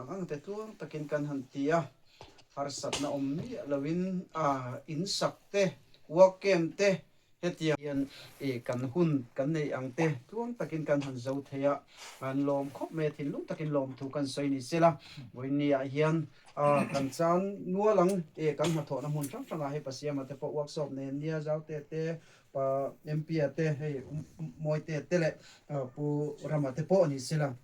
ang ang te tluang takin kan han ti a, harsatna awm miah loin in sak te, work camp te hetiang hian kan hun kan neih ang te tluang takin kan han zo thei a, kan lawm khawp mai a, thinlung takin lawmthu kan sawi ni sela, vawiinniah hian kan chan nual ang kan hnathawhna hmun hrang hrangah hei Pasiama te pawh workshop nen nia Zaute te Pa MP-a te, hei Mawite te leh Pu Rama te pawh ni sela,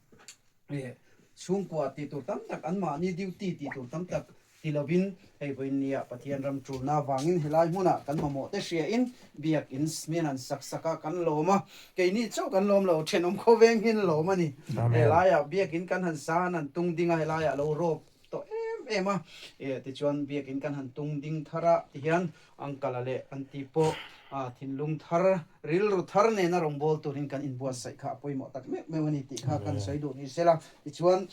chhungkua tih tur tam tak, anmahni duty tih tur tam tak ti lovin hei vawiinnia Pathian ram tulna avangin helai hmunah kan mamawh te hriain biakin smian an sak sak a, kan lawm a, keini chauh kan lawm lo, thenawm khawveng hian lawm a ni. Helaiah biakin kan han sa an han tung ding a, helaiah lo rawp tawh em em a, tichuan biakin kan han tung ding thar a tihian Uncle-a leh an ti pawh thinlung thar, rilru thar nena rawngbâwl turin kan inbuatsaih kha a pawimawh tak meuh meuh a ni tih kha kan sawi duh ni sela. Tichuan,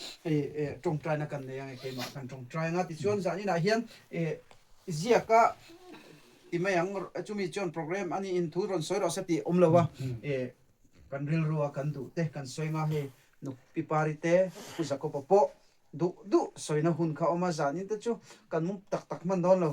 ṭawngṭaina kan nei ang e, keimah kan ṭawngṭai ang a. Tichuan, zaninah hian ziaka ti mai ang, chumi chuan program a niin thu rawn sawi rawh se tih awm lo a, kan rilrua kan duh te kan sawi ang a, hei Nupi Pari te, Pu Jacob-a pawh duh duh sawina hun kha a awm a, zanin te chu kan mu tak tak hman dawn lo.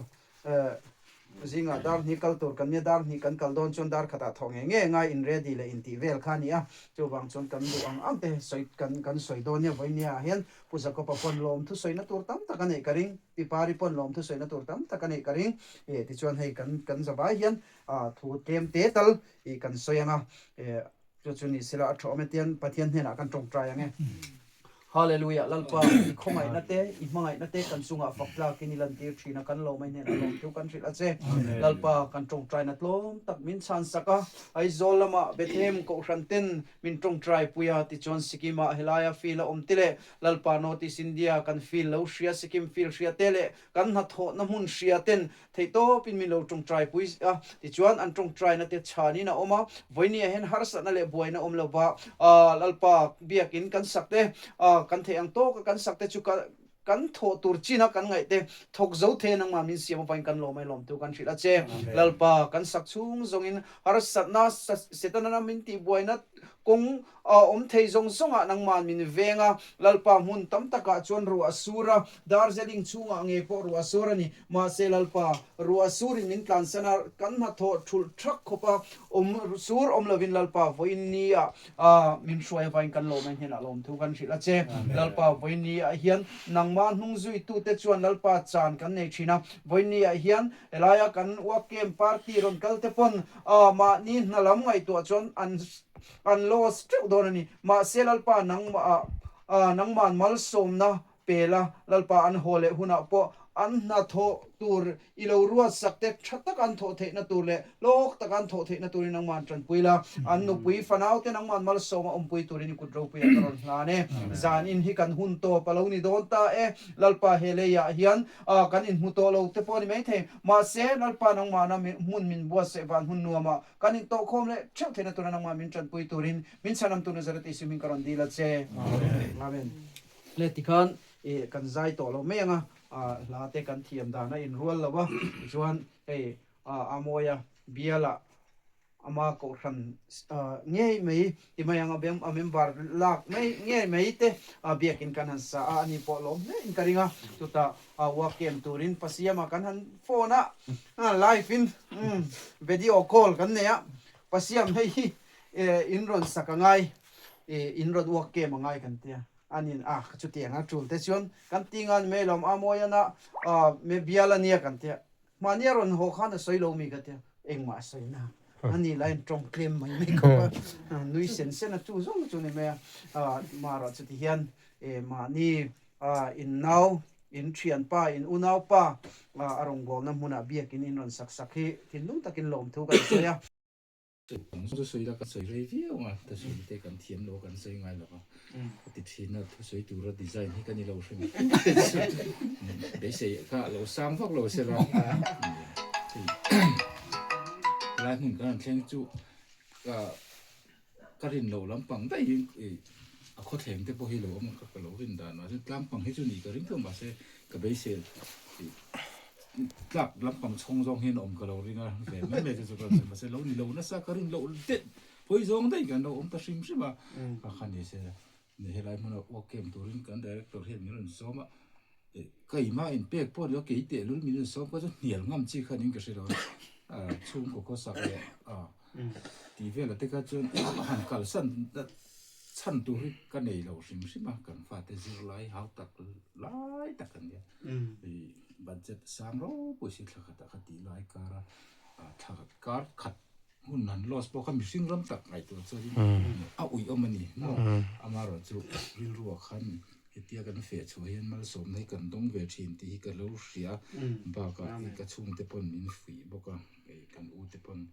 Zingah dar hnih kal tur kan nia, dar hnih kan kal dawn chuan dar khatah thawh ngei ngei angai in ready leh intih vel kha a ni a. Chuvang chuan kan duh ang ang te sawi kan kan sawi dawn nia vawinia ah hian Pu Jacob-a pawn lawmthu sawina tur tam tak a neih ka ring, Pi Pari pawn lawmthu sawina tur tam tak a neih ka ring. Tichuan hei kan kan zavai hian thu tlem te tal ih kan sawi ang a. Chu chu ni sela a tha awm e tian Pathian hnenah kan tawngtai ang e. Hallelujah Lalpa i khawngaihna te i hmangaihna te kan chungah fak tlakin i lantir thin a kan lawm a i hnenah lawmthu kan hrilh a che. Lalpa kan tawngtaina tlawm tak min chhan sak a Aizawl lamah Bethlehem Kohhran ten min tawngtai pui a tichuan Sikkim ah helaia field a awm te leh Lalpa North East India kan field lo hria Sikkim field hria te leh kan hnathawhna hmun hria ten Theihtawpin min lo tawngtaipui a, tichuan an tawngtaina te chhanin a awm a, vawinia hian harsatna leh buaina awm lova Lalpa biakin kan sak te, kan theih ang tawka kan sak te chu kan thawh tur china kan ngaih te thawk zo thei a nangmah min siam avangin kan lawm a, lawmtu kan hrilh a che. Lalpa kan sak chhung zawngin harsatna Setana min tihbuaina kawng awm thei zawng zawngah nangmah min veng a, Lalpa hmun tam takah chuan ruah a sur a, Darjeeling chhungah ngei pawh ruah a sur a ni. Mahse Lalpa, ruah surin min tlansan a, kan hnathawh thulh thak khawp a, awm sur awm lovin Lalpa vawiin ni ah min hruai avain kan lawm a, hnenah lawmthu kan hrilh a che. Lalpa vawiin ni ah hian nangmah hnung zuitute chuan Lalpa chan kan nei thin a, vawiin ni ah hian helaia kan work camp party rawn kal te pawn mahni hna lam ngaihtuah chuan an an loss teuh dawn a ni. Mahse Lalpa nangmah ah nangmahn malsawmna Pela, Lalpa an haw leh hunah pawh an hnathawh tur i lo ruat sak te tha taka an thawh theihna tur leh hlawk taka an thawh theihna turin nangmah an tanpui la, an nupui fanau te nangmah an malsawma awmpui turin i kut ropuiah ka rawn hlan e. Zan in hi kan hun tawp a lo ni dawn ta e. Lalpa he leiah hian kan inhmu tawh lo te pawh a ni maithei. Mahse, Lalpa nangmahna hmun min buatsaih van hun nuamah kan intawhkhawm leh theuh theihna tura nangmah min tanpui turin min chhanam tur Nazareth Isu hming ka rawn dil a che. Amen. Le tikhan ih kan zai tawh lo mai ang a, hla te kan thiam dan a inrual lo a, tichuan hei a mawi a, bialah ama kohhran ngei mai ti mai ang a, a member lak mai ngei mai te biakin kan han sa a, ani pawh lawm hle in ka ring a, chutah work camp turin Pasiama kan han phone a, live in video call kan nei a, Pasiam hei hi in rawn sak a ngai. In rawn uak kem a ngai kan tia anin a chutiang a tul te chuan kan ti ngan mai lawm a mawi ana me bial ania kan tia mahni a rawn haw khan a sawi lo mi ka tia engmah a sawi na ani la in tawng tlem mai mai khawp a nui sen sen a chu zawng chu ni mai a marawh chuti hian mahni in nau in thianpa in unaupa a rawngbawlna hmunah biakin in rawn sak sak hi thinlung takin lawmthu kan sawi a. Chu sawi la ka sawi rei viau ang a, thusawi te kan thiam lo a kan sawi ngai lo a, ka ti thin a, thusawi tura design hi ka ni lo hrim beisei kha lo sang vak lo se la, helai hmun kan han thleng chu ka ka rin loh lampang daihin a khawthleng te pawh hi lo awm a, ka lo rin dan mahse tlangpang hi chu ni ka ring tho mahse ka beisei Tlak lampang chhawng zawng hian awm ka lo ring a, ve mai mai te chu ka rawn sawi mahse lo ni lo nasa ka rin loh det hawi zawng daih kan lo awm ta hrim hrim a, kha kha ni se. Helai hmuna work camp turin kan director hian min rawn sawm a, ka ima inpek pawh ni lo kei tehlul min rawn sawm kha chu hnial ngam chi kha niin ka hre lo a, chhungkaw khawsak leh tih velah te kha chuan han kalsan chhan tur hi ka nei lo hrim hrim a, kan fate zirlai hau tak lai tak an nia, budget sang ropui si thla khatah kha tih lai kar a, thla khat kar khat Hun han loss pawh kha mihring ram tak ngaihtuah chuanin a uih awm a ni maw? Amaherawhchu rilruah khan hetia kan feh chhuah hian malsawmna hi kan dawng ve thin tih hi ka lo hria bakah ka chhungte pawn min fuih bawk a, kan ute pawn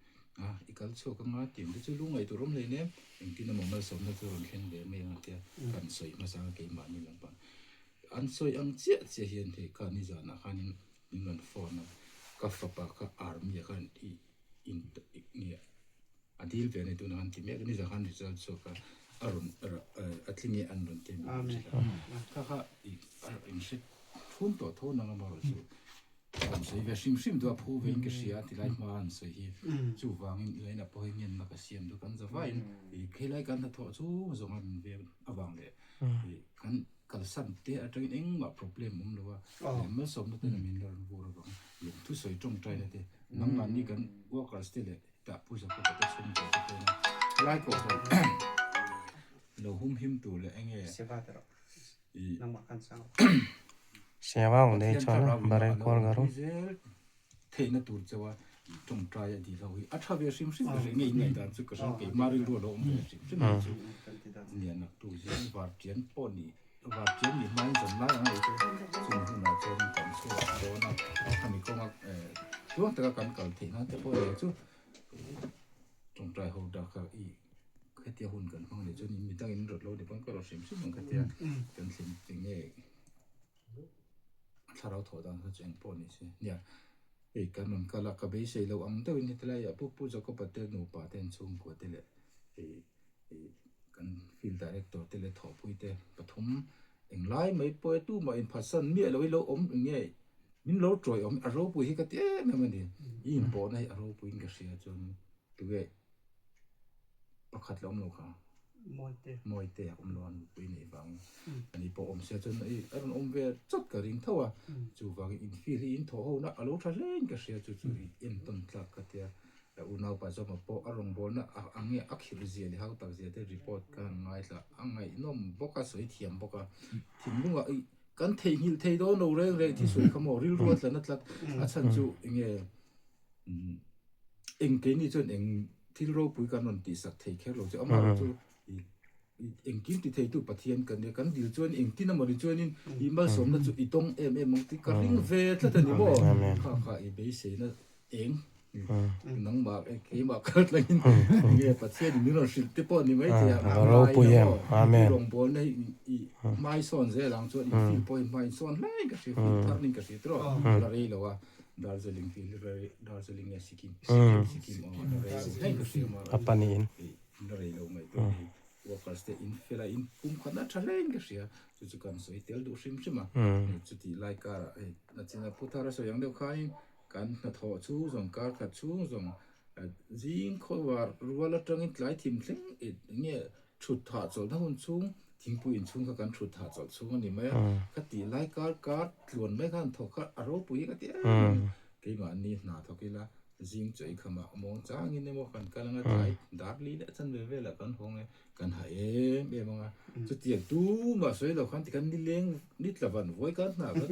a i kal chhuak anga tih ang te chu lu ngaihtuah rawm hlein em engtin emaw malsawmna chu rawn thleng ve mai ang a tia kan sawi hmasa a keimahni lampang an sawi ang chiah chiah hian hei kha nizanah khanin min rawn phone a ka fapa kha army ah khan i in nge a dil ve a ni tunah khan ti mek a ni zah khan result chhuak a a rawn a tling e an rawn ti a ni kha kha i a in hre thum tawh tho nang amaherawh chu an sawi ve hrim hrim duh a phu ve in ka hria tilai hma an sawi hi chuvangin laina pawh hi ngenna ka siam duh kan zavaiin i khelai kan hnathawh chu zawng a min veng avang leh i kan kalsan te atangin engmah problem awm lo a, malsawmna ten a min la rawn vur avang lungthu sawi tawngtaina te nangmahni kan workers te leh hetah pu Jacob-a te chhungkaw te pawh ina lai pawh khan lo hum him tur leh enge i Pathian thlarau in a lo awmpui zel theihna tur chauh a tawngtai a dil ho hi a tha ve hrim hrim ka hre ngei ngei dan chu ka hre keimah rilru a lo awm ve hrim hrim ang chu nia naktu zing vartian pawh ni vartian ni hmain zan lai ang ei te chung hunah chuan kan chhuak dawn a khami kawnga tluang taka kan kal theih nan te pawh nia chu tawngtai ho dak kha i hetia hun kan hmang leh chuan midang in rawt lo ni pawn ka rawt hrim hrim ang khatia kan thlen enge A thlarau thawh dan kha chu eng pawh ni se. Nia, hei kan rawn kal a, ka beisei lo ang deuhin heti laiah Pu Pu Jacob-a te nupa te an chhungkua te leh hei hei kan field director te leh thawhpui te pathum englai mai pawh e tumah inphatsan miah lo hi lo awm eng nge min lo tawih awm a ropui hi ka ti em em a ni. I inpawhna hi a ropuiin ka hria chuan tunge pakhat la awm lo kha. Mawite. Mawite a awm lo a nupui neih vangin ani pawh awm sia chuan i a rawn awm ve chawt ka ring tho a chuvangin in feel hi in thawh ho na a lo tha hle in ka hria chu chu i entawn tlak ka tia unaupa zawma pawh a rawngbawlna a ang nge a khirh zia leh hau tak zia te report ka han ngaithla a ngaihnawm bawk a sawi thiam bawk a thinlungah i kan theihnghilh thei dawn lo reng reng thi sawi kha maw rilru a tla na tlat a chhan chu enge Eng keini chuan eng thil ropui kan rawn tihsak thei kher lo che amaherawh chu engkim ti theitu Pathian kan nia kan dil chuan engtin amawni chuanin i malsawmna chu i tawng em em ang tih ka ring ve tlat a ni maw kha kha i beiseina eng nangmah keimah kal tlangin enge Pathian in min rawn hrilh te pawh a ni maithei a ropui em amen rawngbawlna hi i hmaisawn zel ang chuan i feel pawh i hmaisawn hle in ka hria feel thar nin ka hria tiraw a la rei lo a. Darjeeling hi Darjeeling nge Sikkim Sikkim aw a rei lo hle ka hria maw a pahnihin a rei lo ngaih tur hi workers te in fel a in pum khat a tha hle in ka hria chu chu kan sawi tel duh hrim hrim a chuti lai karah hei nachina pu thar a sawi ang deuh khain kan hnathawh chhung zawng kar khat chhung zawng zing khawvar rual atangin tlai thim thleng enge Thut thah chawlhna hun chhung, thingpui inchhung kha kan thut thah chawlh chhung a ni mai a, ka tih lai kar kar tluan mai khan thawk kha a ropui hi ka ti em em a, keimahni hna thawk ila zing chawi khamah mawng changin emaw kan kal anga tlai dar li leh chan ve velah kan hawng e, kan ha em em anga, chutiang tumah sawi lo khan tikhan nileng ni tla van vawi kan hna ka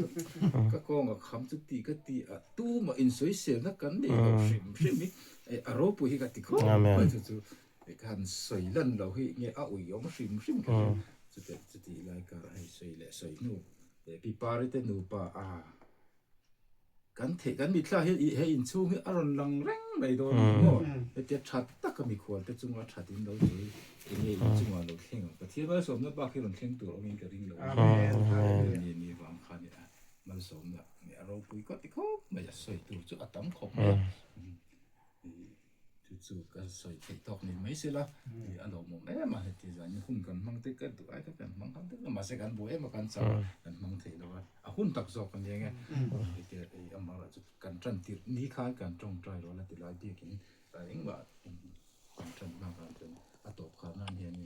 ka kawng a kham chu ti ka ti a, tumah insawiselna kan nei lo hrim hrim hi a ropui hi ka ti khawp mai chu chu. Khan sawi lan lo hi nge a ui awm hrim hrim kher a, chute chuti lai kar hei sawi leh sawi hnu pi pari te nupa a kan theih kan mitthla hian i hei inchhung hi a rawn lang reng mai dawn a ni maw hetia tha taka mikhual te chunga that in lo sawi enge inchungah lo thleng ang Pathian malsawmna bak hi rawn thleng tur awmin ka ring lo a ni ni vang khan i malsawmna nge a ropui ka ti khawp mai a sawi tur chu a tam khawp mai a. Chu chu ka sawi theih tawk ni mai se la, a lawmawm em a, heti zan hun kan hmang te ka duh ai kha kan hmang hang deuh a, mahse kan buai em a kan chau a, kan hmang thei lo a, a hun tak zawk a nia nge, heti amaherawh chu kan tan tirh ni khan kan tawngtai rual a ti lai biakin engmah kan tan hma khan chuan a tawp khar nan hian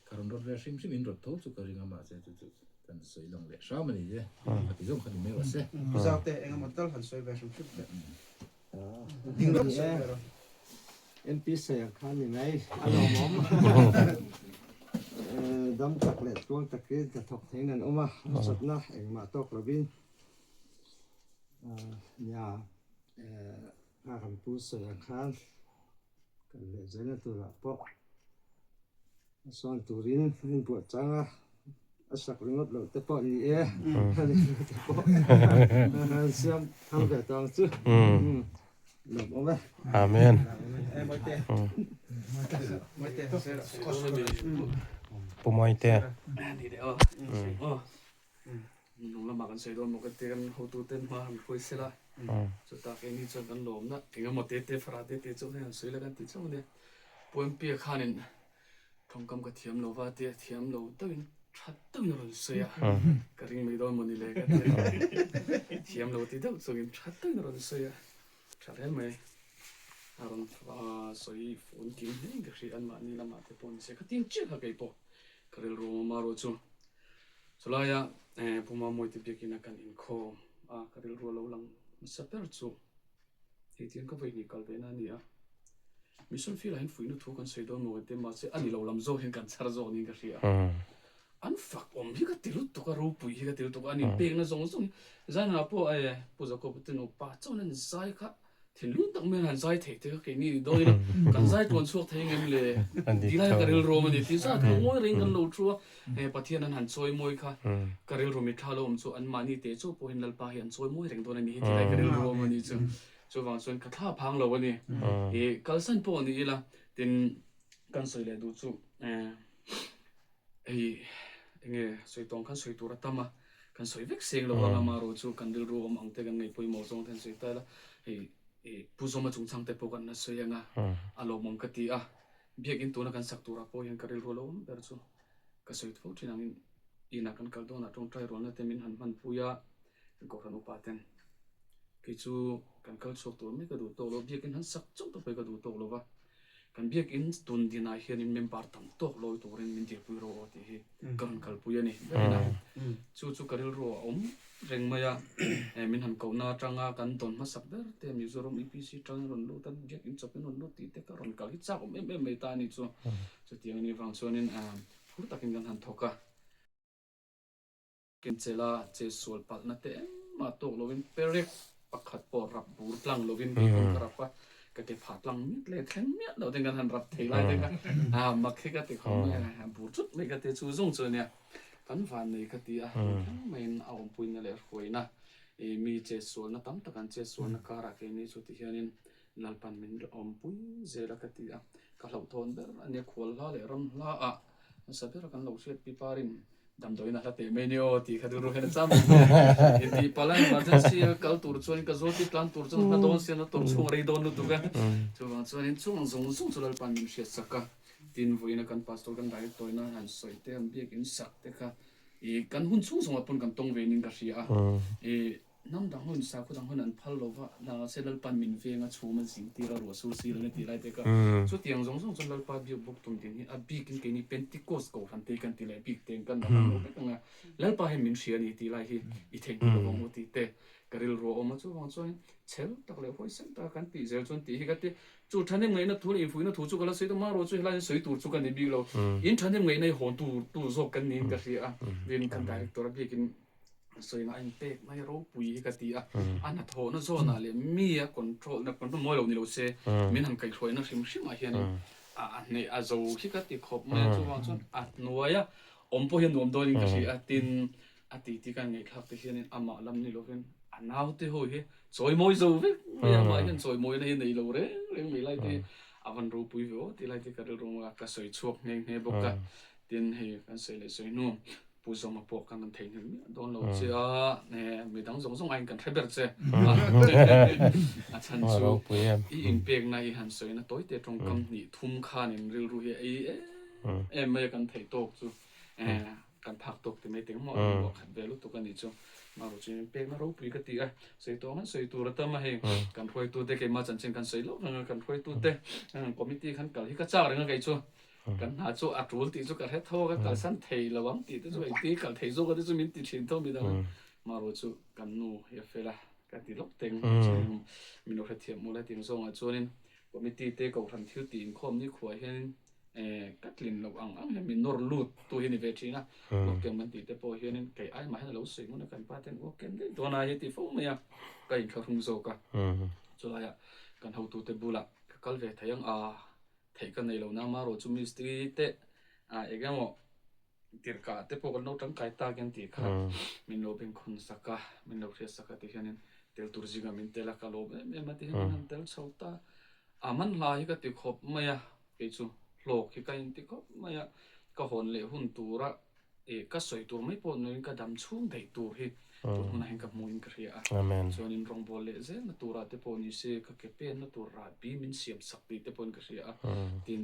ka rawn. rawt ve hrim hrim in rawt tho chu ka ring a mahse chu chu kan sawi lang leh hram a ni e a ti zawng kha ni mai rawh se. Pu Zate engemaw tal han sawi ve hrim hrim teh. Ding rawh sawi ve rawh. MP sawi ang khan ni mai a lawmawm. Dam tak leh tluang takin hnathawk theiin an awm a, harsatna engmah tawk lovin nia a kan pu sawi ang khan kan leh zelna turah pawh a sawn turin a inbuah chang a, a sak ringawt loh te pawh ni e, a ni loh te pawh an siam thar ve tawh ang chu lawmawm e. Amen. Pu Mawite. Nung lamah kan sawi dawn maw ka ti kan hotuten hma han hruai sela chutah keini chuan kan lawmna engemaw te te farah te te chu hei han sawi la kan ti chauh ania Puanpia khanin tawngkam ka thiam lo va tia thiam lo deuhin tha deuhin a rawn sawi a ka ring mai dawn maw ni le ka ti thiam lo ti deuh chungin tha deuhin a rawn sawi a tha hle mai a rawn sawi fun kim hle in ka hria anmahni lamah te pawh ni se ka tin chiah kha keipawh ka rilru awm a marawh chu. Chulaia Pu Mamawite biakina kan inkhawm a, ka rilru a lo lang hmasa ber chu hei tiang ka vawihnih kal ve na a ni a. Mission field ah hian fuihna thu kan sawi dawn maw kan ti a, mahse a ni lo lam zawk hian kan chhar zawk niin ka hria a. An fak awm hi ka ti lutuk a, ropui hi ka ti lutuk a, an inpekna zawng zawng hi Zainah pawh Pu Jacob-a te nupa chuan an zai kha Thinlung tak mai an han zai thei te kha keini ni dawn ila kan zai tuan chhuak thei ngem le ti lai ka rilru a ni ti zat kha ngawi reng kan lo thu a he Pathian an han chawi mawi kha ka rilru mitthla lo awm chu an mahni teh chauh pawhin Lalpa hi an chawi mawi reng dawn a ni hi ti lai ka rilru awm a ni chu chuvang chuan ka thla phang lo a ni i kalsan pawh ni ila tin kan sawi leh duh chu Hei enge sawi tawng khan sawi tur a tam a, kan sawi vek seng lo vang a, amaherawh chu kan rilru awm ang te kan ngaih pawimawh zawng te an sawi ta ila, hei Pu Zawma chungchang te pawh kan la sawi ang a, a lawmawm ka ti a, biakin tuna kan sak turah pawh hian ka rilru lo awm ber chu ka sawi tho thin angin inah kan kal dawnah tawngtai rualna te min han hmanpui a, kan kohhran upa ten kei chu kan kal chhuak tur mai ka duh tawk lo, biakin han sak chauh te pawh hi ka duh tawk lo va. Kan biakinn tun dinah hianin member tam tawk lawi turin min dirpui rawh aw tih hi ka rawn kalpui a ni. Berina chu chu ka rilru a awm reng mai a, min han kohna atanga kan dawn hmasak ber te Mizoram EPC tangin rawn lut a, biakinn chawpin rawn lut tih te ka rawn kal hi chak awm em em mai ta a ni chu. Chutiang anih vang chuanin phur takin kan han thawk a. Kinchela che sual palhna te engmah tawk lovin perek pakhat pawh rap bur tlang lovin kei pawn ka rap a, ka ke phah tlang miat leh thleng miah loh ten kan han rap thei lai te kha a mak hi ka ti khawp mai a, bur chut mai ka ti chu zawng chu ania kan van nei ka ti a, thleng maiin a awmpuina leh hruaina ih mi che sualna tam tak an che sualna karah keini chu ti hianin Lalpan min awmpui zel a ka ti a, ka hlauhthawn ber ania khual hla leh ram hla ah hmasa ber kan lo hriat pi parin Damdawiin a hla teh mai ni aw tih kha rilru hian a cham ang mai a. Intih palh a emergency a kal tur chuan ka zual tih tlan tur chuan hla dawn sian a tawrh chhung a rei dawn lutuk a. Chuvang chuanin chung ang zawng zawng chu Lalpa'n min hriat sak a. Tin, vawiina kan pastor kan director ina han sawi te, han biakin sak te kha ih kan hun chhung zawngah pawn kan tawng ve nin ka hria a. Ih Hnam dang hun, sakhaw dang hun an phal lo va, na se Lalpa'n min veng a chhum a zing tir a ruah sur si lo in a tih lai te kha. Chutiang zawng zawng chuan Lalpa biak buk tum din hi a bikin keini Pentecost kohhran te hi kan ti leh bik te kan la hman lo vek ang a, Lalpa hian min hria a ni tih lai hi i theihnghilh lo vang u tih te ka rilru a awm a, chuvang chuan chhel tak leh huaisen taka kan tih zel chuan tih hi ka ti. Chu thahnem ngaihna thu leh infuihna thu chu ka la sawi ta, marawh chu helaiin sawi tur chu ka ni bik lo, in thahnem ngaihna hi hawn tur tu zawk kan niin ka hria a, tin kan director a biakin Sawina a inpek mai ropui hi ka ti a, a hnathawhna zawnah leh mi a control na control mawi lo ni lo se min han kaihhruaina hrim hrimah hianin a hneh a zo hi ka ti khawp mai a, chuvang chuan a hnuaia awm pawh hi a nuam dawnin ka hria a, tin a titi kan ngaihthlak te hianin amah lam ni lovin a naute ho hi chawimawi zo vek mai a, amah hian chawimawina hi nei lo reng reng mai lai te hi a van ropui ve aw tih lai te ka rilru a ka sawi chhuak nghe nghe bawk a, tin hei kan sawi leh sawi hnu. Pu Zawma pawh kan rawn theihnghilh miah dawn lo che a, midang zawng zawng aiin kan hre ber che. A chhan chu i inpekna i han sawina tawite tawngkam hnih thum khanin rilru hi a ei em em mai a, kan theih tawk chu kan phak tawk ti mai teng maw a ruah khat ve lutuk a nih chu. Marawh chu inpekna ropui ka ti a, sawi tawh ang sawi tur a tam a hei kan hruaitute keimah chanchin kan sawi loh reng a, kan hruaitute committee khan kal hi ka chak reng a kei chu. Kan hna chu a tul tih chu ka hre tho a, ka kalsan thei lo ang tih te chu engtin kal thei zawk a te chu min ti thin tho midang a. Marawh chu kan nu hi a fel a, ka ti lawk teng min lo hrethiam mawlh hetiang zawngah chuanin committee te kohhran thil tih inkhawm nikhuah hianin ka tlin loh ang ang hian min nawr lut tu hi ni ve thin a. Work camp kan tih te pawh hianin kei ai mah hian a lo sawi ngun a, kan pa ten work camp daih dawn a hi ti fo mai a, ka inthlahrung zawk a. Chulaiah kan hotute bulah ka kal ve thei ang a. Theih ka nei lo na marawh chu mistri te ah eng emaw tirhkah te pawh kan lo tangkai tak em tih kha min lo bengkhawn sak a, min lo hriat sak a ti hianin tel tur zingah min tel a, ka lawm em em a ti hian min han tel chho ta. A man hla hi ka ti khawp mai a, kei chu hlawk hi ka inti khawp mai a, ka hawn leh hun tura Ih ka sawi tur mai pawh nuin ka dam chhung daih tur hi tun hunah hian ka hmuin ka hria a. Chuanin rawngbâwl leh zelna turah te pawh ni se ka ke penna tur rahbi min siam sak tih te pawhin ka hria a. Tin,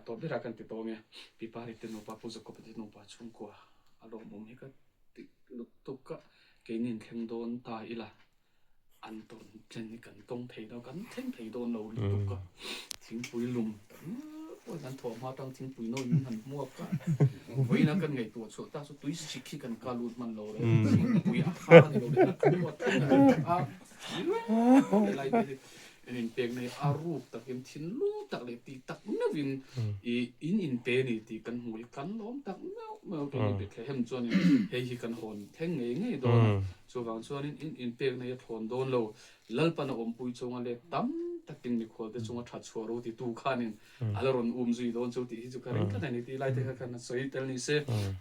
tawh berah kan ti tawng e, Pi Pari te nupa, Pu Jacob-a te nupa chhungkua a lawmawm hi ka ti lutuk a, keini inthleng dawn ta ila. An tawn chen hi kan tawng thei lo, kan thleng thei dawn lo lutuk a, thingpui lum tak ngial pawhin kan thawh hma atang thingpui nawi min han hmuak a, vawiin a kan ngaihtuah chhuah tak chu tui sik hi kan ka lut hman lo reng, thingpui a kha a ni lo leh a thu a thleng a ni lai te hi in inpek nei a ruk takin thinlung tak leh tih tak meuhin i in inpe a ni tih kan hmu hi kan lawm tak meuh meuh keini Bethlehem chuanin hei hi kan hawn thleng ngei ngei dawn a. Chuvang chuanin in inpekna hi a thlawn dawn lo. Lalpan a awmpui chunga let tam takin mikhualte chunga that chhuah ro titu khanin a la rawn um zui dawn chu tih hi chu ka ring tlat a ni tih lai te kha khan a sawi tel ni se,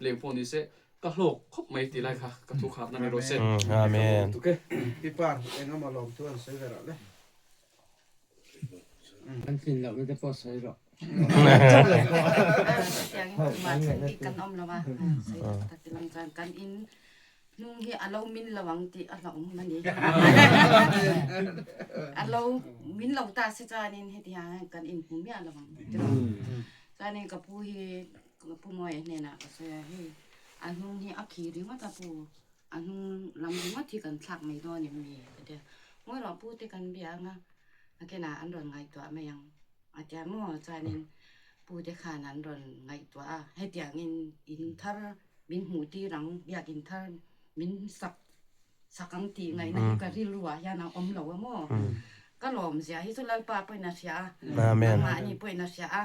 leng pawh ni se, ka hlawk khawp mai tih lai kha ka thu kharna ni rawh se. Amen. Tuk e. Pi Par, engemaw lawmthu an sawi ve rah le. An tlin lohna te pawh sawi rawh. Chutiangin tumah thil bik kan awm lo a, sawi tak tak ilang chuan kan in hnung hi a lo min lo ang tih a hlauhawm a ni. A lo min lo ta si chuanin heti hian kan inhmu miah lo ang tiraw. Chuanin ka pu hi ka pu Mawia hnenah ka sawi a, hei a hnung hi a khi ringawt a pu. A hnung lam ringawt hi kan thlak mai dawn em ni? Ka ti a. Ngawi rawh pu te kan bia ang a, nakinah an rawn ngaihtuah mai ang a ti a maw? Chuanin pu te khan an rawn ngaihtuah a, hetiangin in thar min hmuh tir ang, biakin thar min sak sak ang tih ngaihna hi ka rilru ah hian a awm lo a maw? Ka lawm zia hi chu Lalpa pawhin a hria a, nangmahni pawhin a hria a,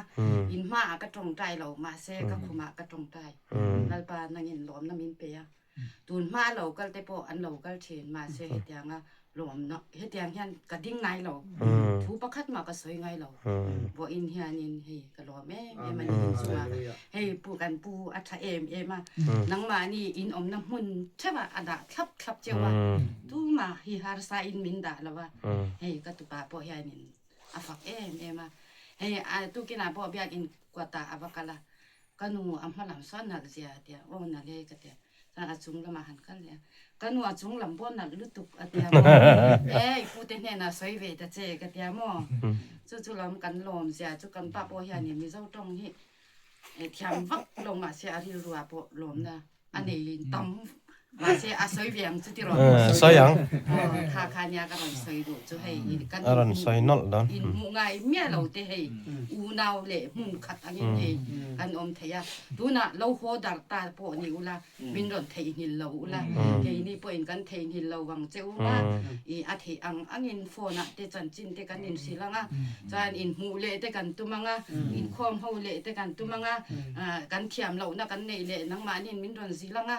in hmaah ka tawngtai lo, mahse ka khumah ka tawngtai. Lalpa nangin lawmna min pe a. Tun hma a lo kal te pawh an lo kal thin mahse hetianga lawmna hetiang hian ka ding ngai lo thu pakhat mah ka sawi ngai lo vawiin hianin hei ka lawm em em a ni in chunga hei pu kan pu a tha em em a nangmahni in awmna hmun theuh ah a dah thlap thlap cheu a tumah hi harsa in min dah lo a hei ka tupa pawh hianin a fak em em a hei tukinah pawh biakin kuatah a va kal a Ka nu a hma lam sawn nalh zia a tia, aw nalh e ka tia. Chuan a chung lamah han kal leh a, ka nu a chung lam pawh nalh lutuk a tia maw, e i pute hnenah sawi ve ta che ka tia maw. Chu chu lam kan lawm zia chu kan pa pawh hianin Mizo tawng hi thiam vak lo mahse a rilruah pawh lawmna a nei tam mahse a sawi ve ang chu tiraw sawi ang kha kha nia ka rawn sawi duh chu hei kan a rawn sawi nawlh dawn in hmuh ngai miah lo te hei unau leh hmun khat angin hei kan awm thei a tunah lo haw dar ta pawh ni ula min rawn theihnghilh lo ula keini pawhin kan theihnghilh lo vang che u a i a theih ang angin phone ah te chanchin te kan inhrilh ang a chuan inhmuh leh te kan tum ang a inkhawm ho leh te kan tum ang a kan thiam lohna kan neih leh nangmahniin min rawn zil ang a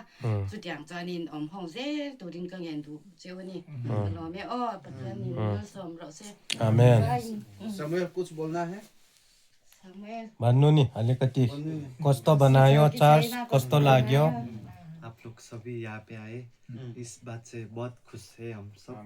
chutiang chuanin awm ho zel turin ka ngen duh cheu a ni ka lawm e aw Pathianin malsawm rawh se. Amen. Samuel kuch bolna hai? Samuel. Bannu ni alikati kosto banayo charge kosto lagyo. आप लोग सभी यहाँ पे आए इस बात से बहुत खुश है हम सब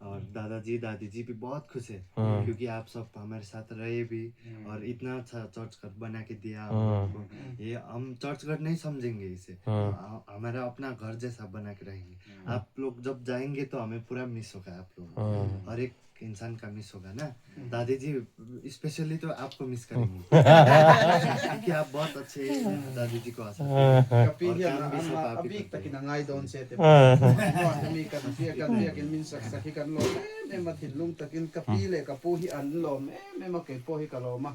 और दादाजी दादी जी भी बहुत खुश है क्योंकि आप सब हमारे साथ रहे भी और इतना अच्छा चर्च घर बना के दिया आप लोगों को। ये हम चर्च घर नहीं समझेंगे इसे, हमारा अपना घर जैसा बना के रहेंगे। आप लोग जब जाएंगे तो हमें पूरा मिस होगा आप लोगों को। और एक इंसान का मिस होगा ना। दादी जी स्पेशली तो आपको मिस करेंगे क्योंकि आप बहुत अच्छे दादी जी को आ सकते हैं। Ka pi और hian काम भी सब a आप a ही bik करते takin हैं। a ngai dawn che te pawh hemi kan biak kan biakin min sak sak hi kan lawm em em a, thinlung takin ka pi leh ka pu hi an lawm em em a, kei pawh hi ka lawm a,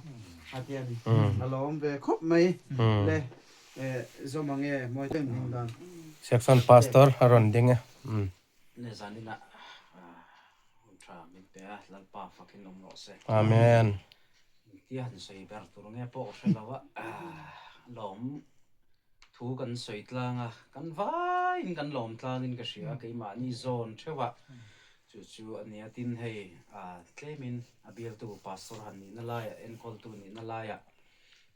a ti a ni. A lawm ve khawp mai le zawm ang e mawi deuh in dan. Section Pastor a rawn ding e. Nizanina hun tha min pe a, Lalpa fakin awm rawh se. Amen. Engtia han sawi ber tur nge pawh ka hre lo a, lawm thu kan sawi tlang a, kan vaiin kan lawm tlangin ka hria, keimahni zawn theuh a, chu chu a nia. Tin hei tlemin a bialtu pastor han nihna laiah, enkawltu nihna laiah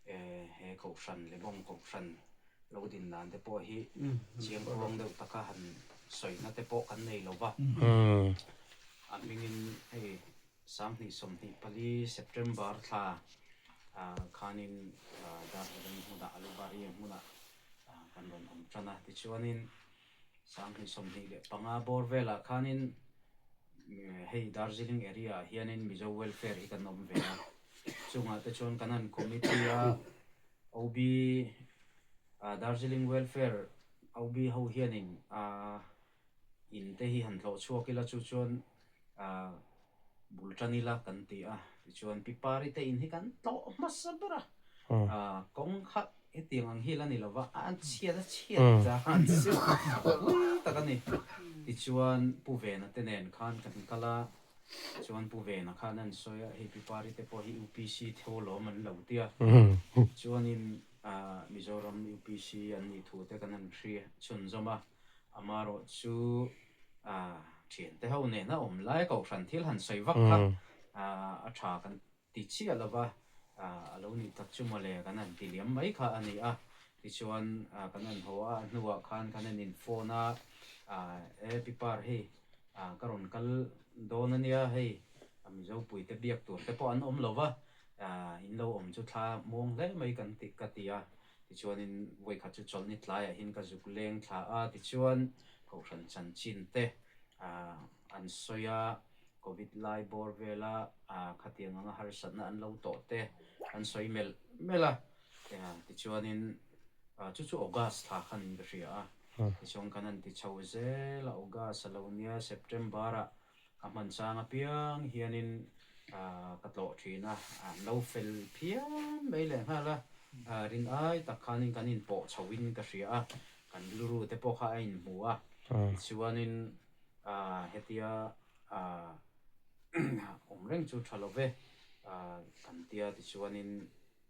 he kohhran leh bawng kohhran lo din dan te pawh hi chiang kuang deuh taka han sawina te pawh kan nei lo va. A hmingin hei 2024 September thla khanin Darjeeling hmunah Alubari hmunah kan rawn awm tan a. Tichuanin 2025 bawr velah khanin hei Darjeeling area ah hianin Mizo Welfare hi kan awm ve a. Chungah te chuan kan han committee a OB Darjeeling Welfare OB ho hianin in te hi han tlawh chhuak ila chu chuan bul tan ila kan ti a. Tichuan Pi Pari te in hi kan tlawh hmasa ber a, kawng kha hetiang ang hi la ni lova a chhiat a chhiat dan chu pui tak a ni. Tichuan Pu Vena te nen khan kan kal a. Chuan Pu Vena khan an sawi a, hei Pi Pari te pawh hi UPC theu lawm an lo ti a. Chuanin Mizoram UPC an nih thu te kan han hri chhunzawm a, amarawh chu thiante ho nena awm lai kohhran thil han sawi vak kha a tha kan ti chiah lo va, a lo nih tak chu mawle kan han ti liam mai kha a ni a. Tichuan kan han haw a, a hnuah khan kan han in phone a, e Pi Par hei ka rawn kal dawn a nia hei Mizo puite biak tur te pawh an awm lo va, in lo awm chu thla muang hle mai kan ti ka ti a. Tichuanin vawikhat chu chawlhni tlaiah hian ka zuk leng thla a, tichuan Kohhran chanchin te an sawi a. Covid lai bawr vela khatiang anga harsatna an lo tawh te an sawi melh melh a, tichuanin chu chu August thla khan in ka hria a, tichuan kan han ti chho zel a, August a lo nia September ah ka hman chang apiang hianin ka tlawh thin a, an lo fel phian mai leh nghal a, rin ai tak khanin kan inpawh chho in ka hria a, kan rilru te pawh kha a inhmu a, tichuanin Hetia awm reng chu tha lo ve kan tia tichuanin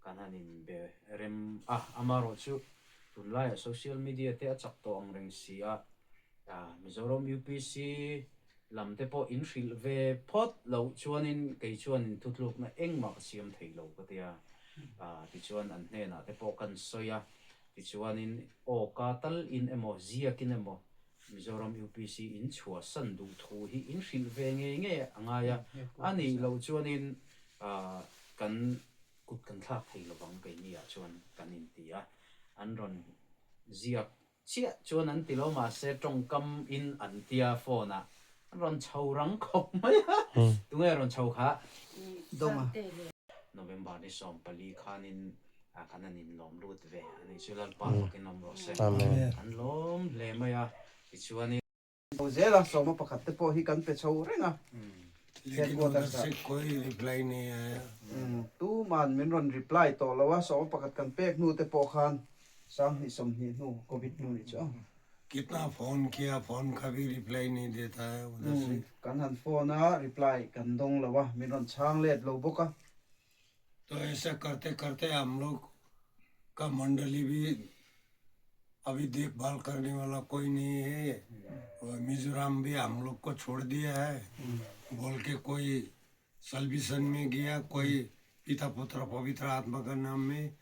kan han inbe rem a, amaherawhchu tunlaiah social media te a chak tawh ang reng si a, Mizoram UPC lam te pawh in hrilh ve phawt loh chuanin kei chuanin thutlukna engmah ka siam thei lo ka tia, tichuan an hnenah te pawh kan sawi a, tichuanin aw ka tal in emaw ziakin emaw Mizoram UPC in chhuahsan duh thu hi in hrilh ve ngei ngei a ngai a, a nih loh chuanin kan kut kan thlak thei lovang keini ah chuan kan inti a, an rawn ziak chiah chuan an ti lo mahse tawngkam in an tia phone ah an rawn chho rang khawp mai a, tunge rawn chho kha? Dawng a. November ni 14 khanin kan han inlawm lut ve a nih chu Lalpa fakin awm rawh se. An lawm hle mai a, tichuanin. Chho zel a, sawma pakhat te pawh hi kan pe chho reng a. Headquarters ah. Tuman min rawn reply tawh lo a, sawma pakhat kan pek hnu te pawh khan 2020 hnu covid hnu nih chu a. Kitna phone kiya phone kha bhi reply nahi deta hai udhar se. Kan han phone a, reply kan dawng lo a, min rawn chhang let lo bawk a. To aisa karte karte hum log ka mandali bhi abhi dekhbhal karne wala koi nahi hai aur Mizoram bhi hum log ko chhod diya hai bol ke koi salvation mein gaya koi pita putra pavitra atma ka naam mein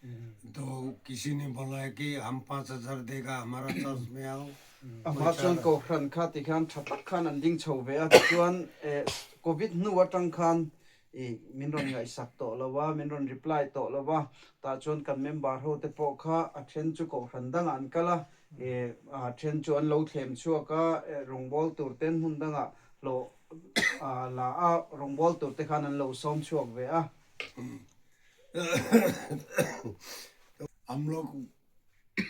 to kisi ne bola hai ki hum 5000 dega hamara church mein aao. A hma chuan Kohhran kha tikhian tha tak khan an ding chho ve a, tichuan Covid hnu atang khan I min rawn ngaihsak tawh lo a, min rawn reply tawh lo a, tah chuan kan member ho te pawh kha a then chu kohhran dangah an kal a, i a then chu an lo thlem chhuak a, rawngbâwl tur ten hmun dangah hlawh la a rawngbawl tur te khan an lo sawm chhuak ve a. हम लोग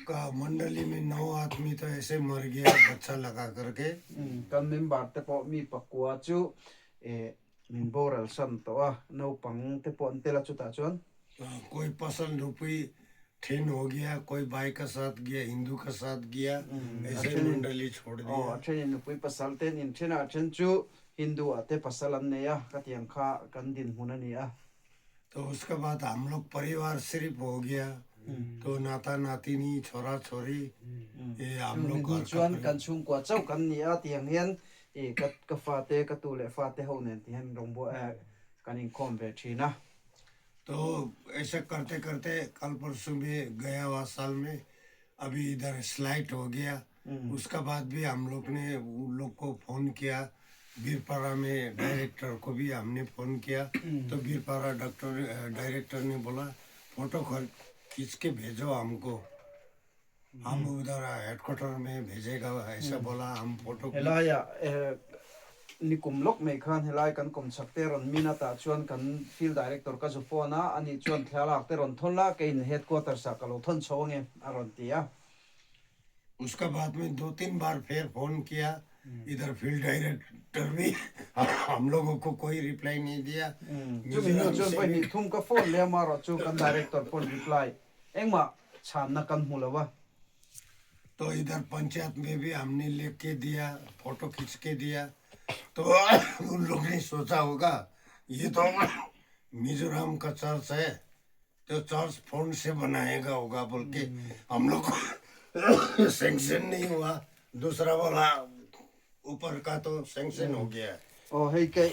का मंडली में नौ आदमी तो ऐसे मर गया बच्चा लगा करके Kan member te pawh mi pakua chu min boral san tawh a, naupang te pawh an tel a chutah chuan. कोई पसंद रुपी ठेन हो गया कोई बाई का साथ गया हिंदू का साथ गया ऐसे मंडली छोड़ Aw, दिया a thenin nupui pasal te an inthen a, a then chu Hindu ah te pasal an nei a, ka tiang kha kan dinhmun a ni a. तो उसके बाद हम लोग परिवार सिर्फ हो गया तो नाता नातिनी छोरा छोरी ये हम लोग Chumi घर hnu का chuan परिवार kan chhungkua chauh kan ni a tiang hian ih ka ka fate ka tu leh fate ho nen ti hian rawng kan inkhawm ve thin a. तो ऐसे करते करते कल परसों में गया हुआ साल में अभी इधर स्लाइड हो गया उसका बाद भी हम लोग ने उन लोग को फोन किया बीरपाड़ा में डायरेक्टर को भी हमने फोन किया तो बीरपाड़ा डॉक्टर डायरेक्टर ने बोला फोटो खींच के भेजो हमको हम उधर हेडक्वार्टर में भेजेगा ऐसा बोला हम photo Helaiah nikum lawk mai khan helai kan kawmchhak te rawn min atah chuan kan field director ka zu phone a, ani chuan thlalak te rawn thawn la, keiin headquarters ah ka lo thawn chho ange a rawn ti a. उसका बाद में दो तीन बार फिर phone किया इधर field director भी हम लोगों को कोई रिप्लाई नहीं दिया Chumi hnu Mizoram chuan से vawi भी hnih thum ka phone leh amarawh chu kan director pawn reply engmah chhanna kan hmu lo a. तो इधर पंचायत में भी हमने लिख के दिया फोटो खींच के दिया तो उन लोग ने सोचा होगा ये तो मिजोरम का चर्च है तो चर्च फोन से बनाएगा होगा बोल के हम लोग को सैंक्शन नहीं हुआ दूसरा वाला ऊपर का तो सैंक्शन हो गया है Aw hei ke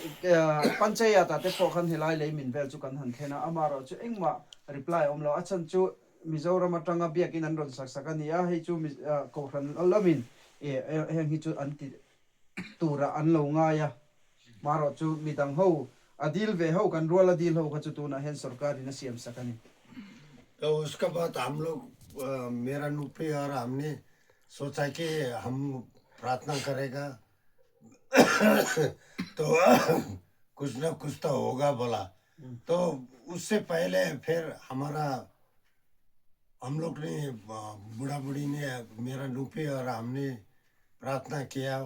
Panchayat ah te pawh khan helai lei min vel chu kan han thlen a, amarawh chu engmah reply a awm lo. A chhan chu Mizoram atanga biakin an rawn sak sak a ni a, hei chu Kohhran lamin heng hi chu an ti turah an lo ngai a. Marawh chu midang ho a dil ve ho kan rual a dil ho kha chu tunah hian sorkarin a siam sak a ni. तो उसके बाद हम लोग मेरा नुपी और हमने सोचा कि हम प्रार्थना करेगा तो कुछ ना कुछ तो होगा बोला तो उससे पहले फिर हमारा हम लोग ने बूढ़ा बूढ़ी ने मेरा नुपी और हमने प्रार्थना किया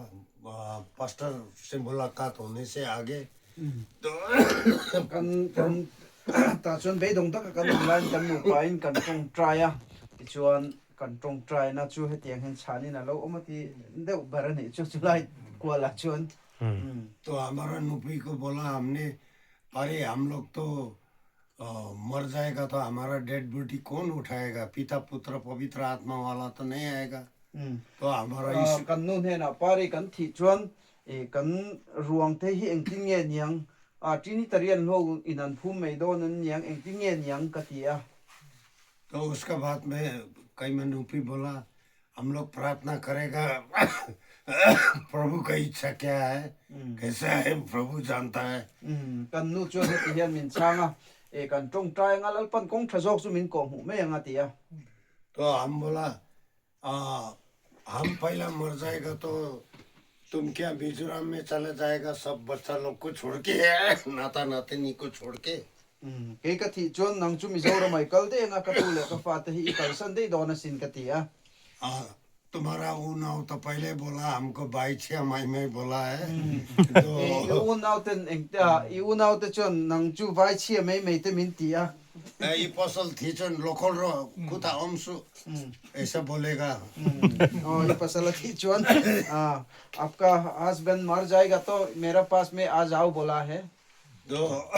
पास्टर से मुलाकात होने से आगे तो Kan kan tah chuan beidawng taka kan awm laiin kan nupain kan tawngtai a, tichuan kan tawngtaina chu hetiang hian chhanin a lo awm a ti deuh ber a nih chu chulai kualah chuan. तो हमारा नुपी को बोला हमने अरे हम लोग तो मर जाएगा तो हमारा डेड बॉडी कौन उठाएगा पिता पुत्र पवित्र आत्मा वाला तो नहीं आएगा तो हमारा इस Kan nu hnenah pari kan thih chuan kan ruang te hi engtin nge niang a Trinitarian ho in an phum mai dawn an niang engtin nge niang ka ti a. तो उसका बाद में कई मैं नुपी बोला हम लोग प्रार्थना करेगा प्रभु का इच्छा क्या है कैसा है प्रभु जानता है Kan nu chuan heti hian min chhang a, e kan tawngtai anga Lalpan kawng tha zawk chu min kawh hmuh mai ang a ti a. तो हम बोला आ, हम पहला मर जाएगा तो तुम क्या मिजोरम में चला जाएगा सब बच्चा लोग को छोड़ के नाता नातिनी को छोड़ के Kei ka thih chuan nang chu Mizoram ai kal daih anga ka tu leh ka fate hi i kalsan daih dawn asin ka ti a. तुम्हारा ऊनाव तो पहले बोला हमको भाई छह महीने में बोला है तो I unau ten eng i unau te chuan nang chu vai chhia mai mai te min ti a. ये फसल थी चन लोकल रो कुता omsu ऐसा बोलेगा Aw i pasal a thih chuan आपका husband मर जाएगा तो मेरा पास में आ जाओ बोला है. तो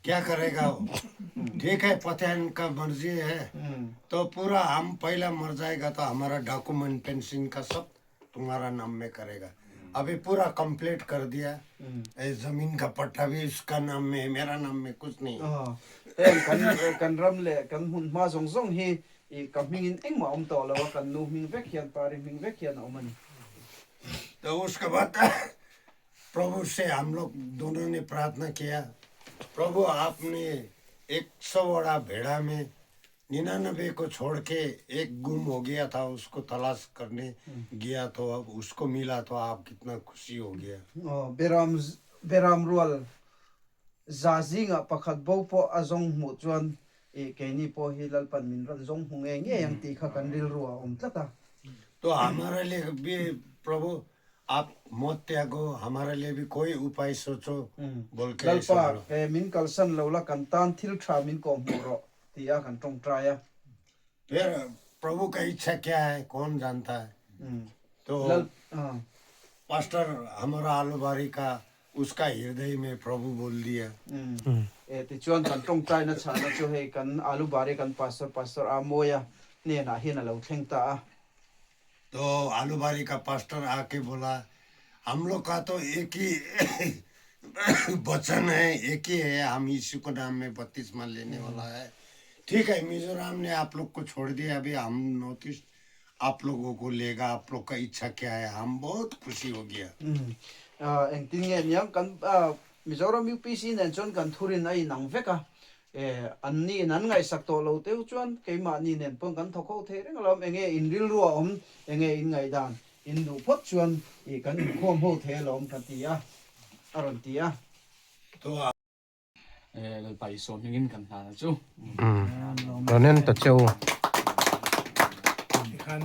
क्या करेगा वो ठीक है पतियान का मर्जी है तो पूरा हम पहला मर जाएगा तो हमारा डॉक्यूमेंट पेंशन का सब तुम्हारा नाम में करेगा अभी पूरा कंप्लीट कर दिया ये जमीन का पट्टा भी उसका नाम में है मेरा नाम में कुछ नहीं है। Heng kan kan ram leh kan hmun hma zawng zawng hi ih ka hmingin engmah a awm tawh lo a, kan nu hming vek hian pari hming vek hian a awm a ni. तो उसके बाद प्रभु से हम लोग दोनों ने प्रार्थना किया प्रभु आपने एक सौ बड़ा भेड़ा में निन्यानबे को छोड़ के एक गुम हो गया था उसको तलाश करने गया तो अब उसको मिला तो आप कितना खुशी हो गया Aw, Beram Beram rual za zingah pakhat bo pawh a zawng hmuh chuan i keini pawh hi Lalpan min rawn zawng hmu ngei ngei ang tih kha kan rilru a awm tlat a. तो हमारे लिए भी प्रभु आप मत त्यागो हमारे लिए भी कोई उपाय सोचो बोल के ऐसा Lalpa बोलो he min kalsan lo la kan tan thil tha min kawh hmuh rawh ti a kan tawngtai a. फिर प्रभु का इच्छा क्या है कौन जानता है तो Lal ah. Pastor हमारा आलूबारी का उसका हृदय में प्रभु बोल दिया E tichuan kan tawngtaina chhahna chu hei kan Alubari kan Pastor Pastor A Mawia hnenah hian a lo thleng ta a. तो आलूबारी का पास्टर आके बोला हम लोग का तो एक ही वचन है एक ही है हम यीशु के नाम में बपतिस्मा लेने वाला है ठीक है मिजोरम ने आप लोग को छोड़ दिया अभी हम नॉर्थ ईस्ट आप लोगों को लेगा आप लोग का इच्छा क्या है हम बहुत खुशी हो गया Engtin nge niang kan Mizoram UPC nen chuan kan thurin a inang vek a, an ni in an ngaihsak tawh lo teuh chuan keimahni nen pawn kan thawk ho thei reng alawm, enge in rilru a awm, enge in ngaihdan in duh phawt chuan kan inkhawm ho thei alawm ka ti a, a rawn ti a. Lalpa Isua hmingin kan hlan a chu. Rawn en ta che u. Tikhan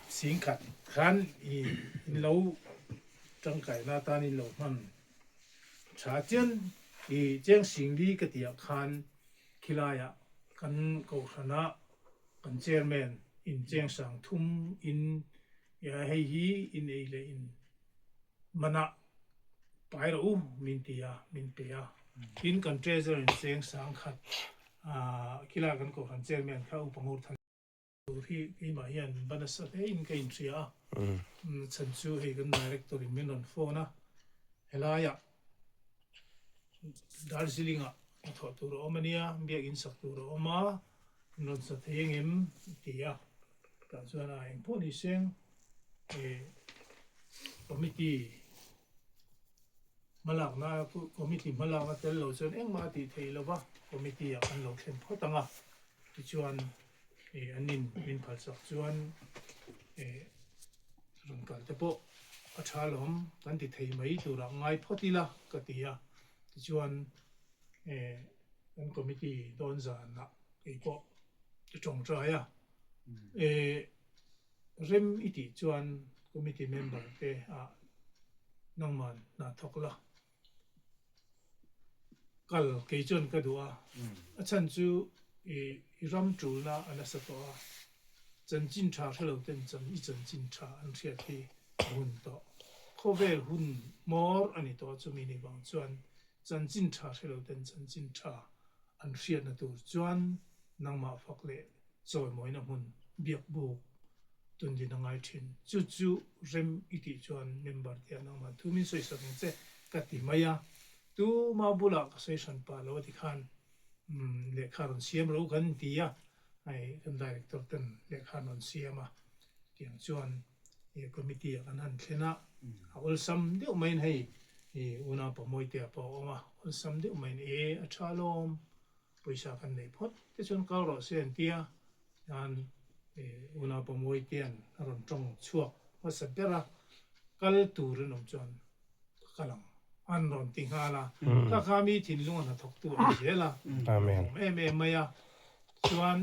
singkhat khan i in lo tangkaina atan in lo hman tha chian i cheng singli ka tih ah khan khilaiah kan kohhranah kan chairman in cheng sang thum in hei hi in ei leh in Manah pai rawh u min ti a, min pe a. Tin, kan treasurer in cheng sang khat khilai kan kohhran chairman kha upa ngur than tur hi keimah hian ba nasa hle in ka inhria a. Chhan chu hei kan director in min rawn phone a, helaiah Darjeeling ah hnathawh tur a awm a nia, biakinn sak tur a awm a, min rawn sa thei engem a ti a. Tah chuan a engpawh ni seng committee hmalakna committee hmalakna tel lo chuan engmah a tih theih lo va, committee ah kan lo thlen phawt ang a, tichuan an in min phalsak chuan rawn kal te pawh a tha lawm kan ti thei mai turah ngai phawt ila ka ti a, tichuan kan committee dawn zanah keipawh ka tawngtai a. Rem i tih chuan committee member te ah nangman hna thawk la kal kei chuan ka duh a, a chhan chu i ram tulna a nasa tawh a, chanchin tha hre lo ten chan i chanchin tha an hriat hi a hun tawh. Khawvel hun hmawr a ni tawh chumi ni vang chuan chanchin tha hre lo ten chanchin tha an hriatna tur chuan nangmah fak leh chawimawina hmun biak buk tundin a ngai thin. Chu chu rem i tih chuan member te ah nangmah thu min sawi sak ang che ka ti mai a, tuma bulah ka sawi hran pah lo a ti khan lehkha rawn siam ro kan ti a, hei kan director ten lehkha an rawn siam a, tiang chuan committee ah kan han thlen a, a awlsam deuh maiin hei unau Pamuaitea pawh a awm a, awlsam deuh maiin e a tha alawm. Pawisa kan neih phawt te chuan kal rawh se an ti a, tian unau Pamuaitea'n a rawn tawng chhuak hmasa ber a, kal tur an awm chuan ka kal ang an rawn ti nghal a, kha kha mi thinlung a hnathawktu a ni zel a, a awm em em mai a, chuan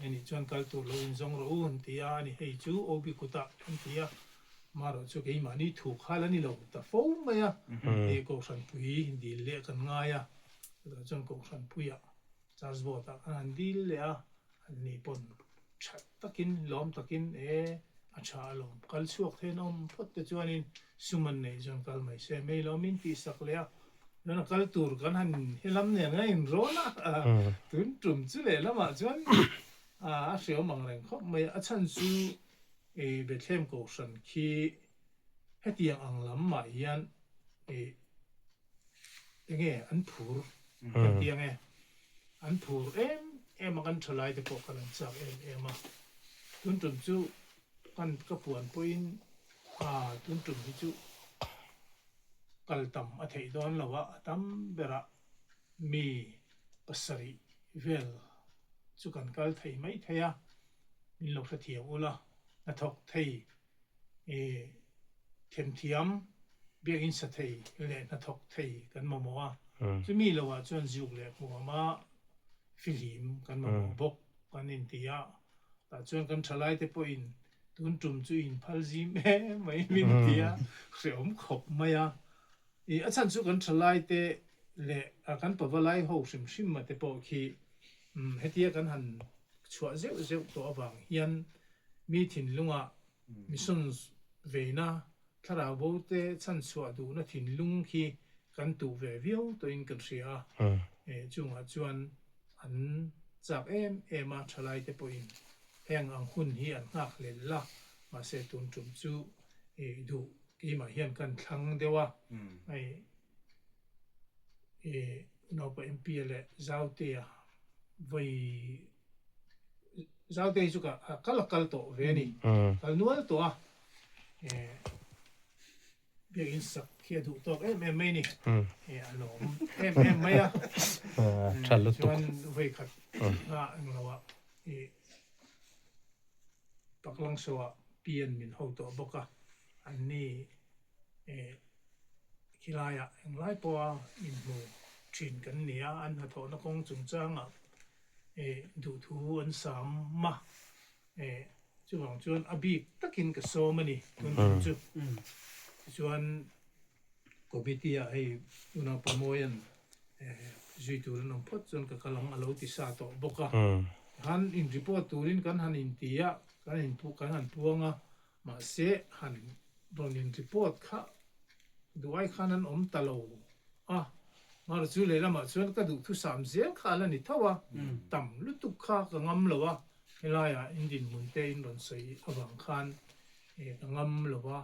ani chuan kal tur lo inzawng rawh u an ti a, ani hei chu OB kutah an ti a, marawh chu keimahni thu khal a ni lo ta fo mai a, hei Kohhranpui dil leh kan ngai a. Chutah chuan Kohhran puiah Church Board ah khan han dil leh a, an ni pawn that takin lawm takin e a tha alawm kal chhuak thein awm phawt te chuanin sum an neih chuan kal mai se mai lo min tih sak leh a, chuan a kal tur kan han helam nen a inrawn a, tun tum chu lehlamah chuan a hreawm ang reng khawp mai a, a chhan chu Bethlehem Kohhran khi hetiang ang lam mah hian Enge an phur kan ti ange, an phur em em a kan thalai te pawh kan an chak em em a, tun tum chu kan ka puan pawhin ah tun tum hi chu kal tam a theih dawn lo a, a tam berah mi pasarih vel chu kan kal thei mai thei a, min lo hrethiam ula hnathawk thei themthiam. Biakinn sa thei leh hnathawk thei kan mamawh a, chumi loah chuan zuk leh hmuama fihlim kan mamawh bawk kan inti a, tah chuan kan thalaite pawhin tun tum chu inphal zim em mai min ti a, hrehawm khawp mai a. Ih, a chhan chu kan thalaite leh kan pavalai ho hrim hrim te pawh khi hetia kan han chhuah zeuh zeuh tawh avang hian mi thinlungah Mission veina thlarau bo te chhanchhuah duhna thinlung khi kan tuh ve viau tawhin kan hria a, chungah chuan an chak em em a, thalai te pawhin heng ang hun hi an nghak hlel la, mahse tun tum chu duh keimah hian kan thlang deuh a, hei naupa MP leh Zautea vawi Zaute hi chu ka kal a kal tawh ve a ni. Kal nual tawh a. Biakin sak hi a duh tawk em em mai a ni. A lawm em em mai a. Tha lutuk. Chuan vawi khat nga englo ah Paklang show ah pian min ho tawh bawk a. An ni khilaiah englai pawha inhmu thin kan ni a. An hnathawhna kawng chungchangah duhthu an sam a, chuvang chuan a bik takin ka sawm a ni tun tum chu. Tichuan committee ah hei unaupa Mawia'n zui tur an awm phawt chuan ka kal ang a lo ti sa tawh bawk a. Tikhan in report turin kan han inti a, kan in kan han puang a, Mahse, han rawn in report kha duai khan an awm ta lo a, Mara chu lehlamah chuan ka duhthusam zel kha a la ni tho a, tam lutuk kha ka ngam lo a, helaiah in dinhmun te in rawn sawi avang khan ka ngam lo a,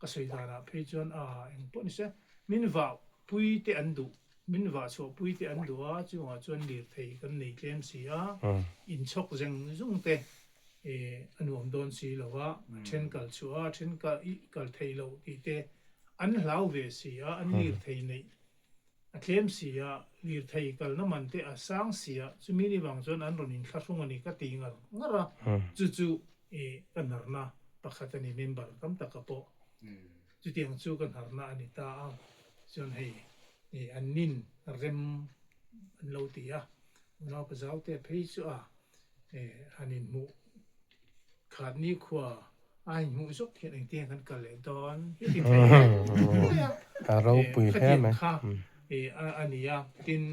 ka sawi danah phei chuan a engpawh ni se, min vah pui te an duh, min vah chhuah pui te an duh a, chungah chuan lirthei kan nei tlem si a, inchhawk zeng zung te a nuam dawn si lo a, a then kal chhuah a, a then kal theih loh tih te an hlau ve si a, an lirthei neih a tlem si a, lirthei kalna man te a sang si a, chumi ni vang chuan an rawn inthlahrung a ni ka ti ngar ngar a, chu chu ka hnarna pakhat a ni member tam taka pawh chutiang chu ka hnarna a ni ta a, chuan hei an nin rem an lo ti a, unaupa zaute phei chu a han inhmuh khat nikhua a inhmuh zawk hian engtin kan kal leh dawn hi ti thei mai a. A ropui hle mai. Kha a ni a, tin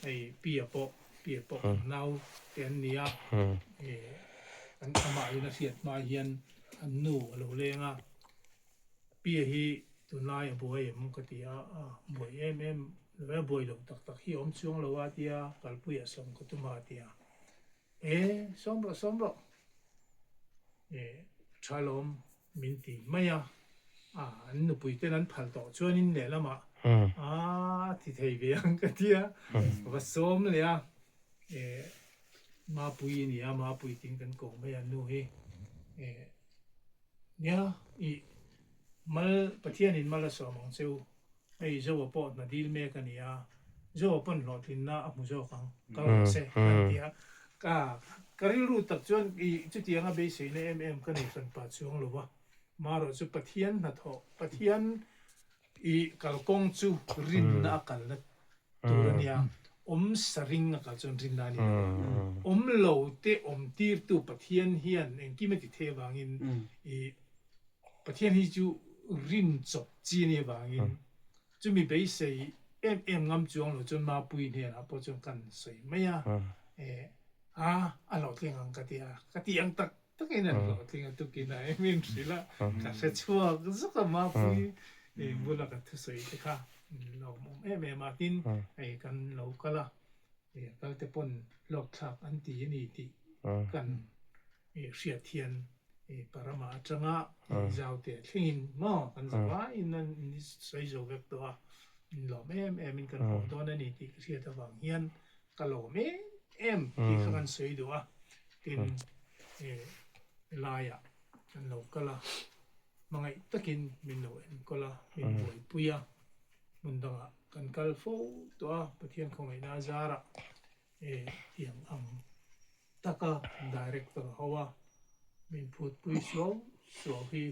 hei Pia pawh Pia pawh nau te an ni a, an amahin a hriat hma hian an nu a lo leng a. Pia hi tunlai a buai em ka ti a, a buai em em lo e, buai lo tak tak hi a awm chuang lo a tia kalpuiah sawm ka tum a a ti a, e sawm rawh sawm rawh e tha lawm min ti mai a, a an nupui ten an phal tawh chuanin lehlamah a ti thei ve ang ka ti a, va sawm leh a e Mapui a ni a, Mapui tiin kan ko mai a nu hi e. Nia, ih, mal, Pathianin mal a sawm ang che u. Hei Zoa pawh hna dil mek a ni a, Zoa pawn hlawhtlinna a hmu zawk ang, kal rawh se, an ti a. Ka, ka rilru tak chuan ih, chutianga beiseina em em ka nei hran pah chuang lo va. Marawh chu Pathian hnathawh, Pathian ih kalkawng chu rinna a kalna tur a nia, awm sa ring a kal chuan rinna a ni lo a, awm lo te awm tirtu Pathian hian engkim a ti thei avangin i Pathian hi chu rin chawp chi a nih avangin chumi beisei em em ngam chuang lo chuan Mapui hnenah pawh chuan kan sawi mai a, a a hlawhtling ang ka ti a, ka tih ang tak Takin an hlawhtling a tukin a em in hrilh a, ka hre chhuak zuk a Mapui bula ka thusawi te kha lawmawm em em a, tin hei kan lo kal a, kal te pawn hlawkthlak an ti a ni tih kan hriat hian Parama atanga Zaute thlengin maw kan zavaiin an sawi zo vek tawh a, lawm em em in kan haw dawn a ni tih ka hriat avang hian Ka lawm em em tih kha kan sawi duh a, tin helaiah kan lo kal a, hmangaih takin min lo enkawl a, min buaipui a, hmun dangah kan kal fo tawh a, Pathian khawngaihna a zarah tiang ang taka director ho a min phutpui suau suau hi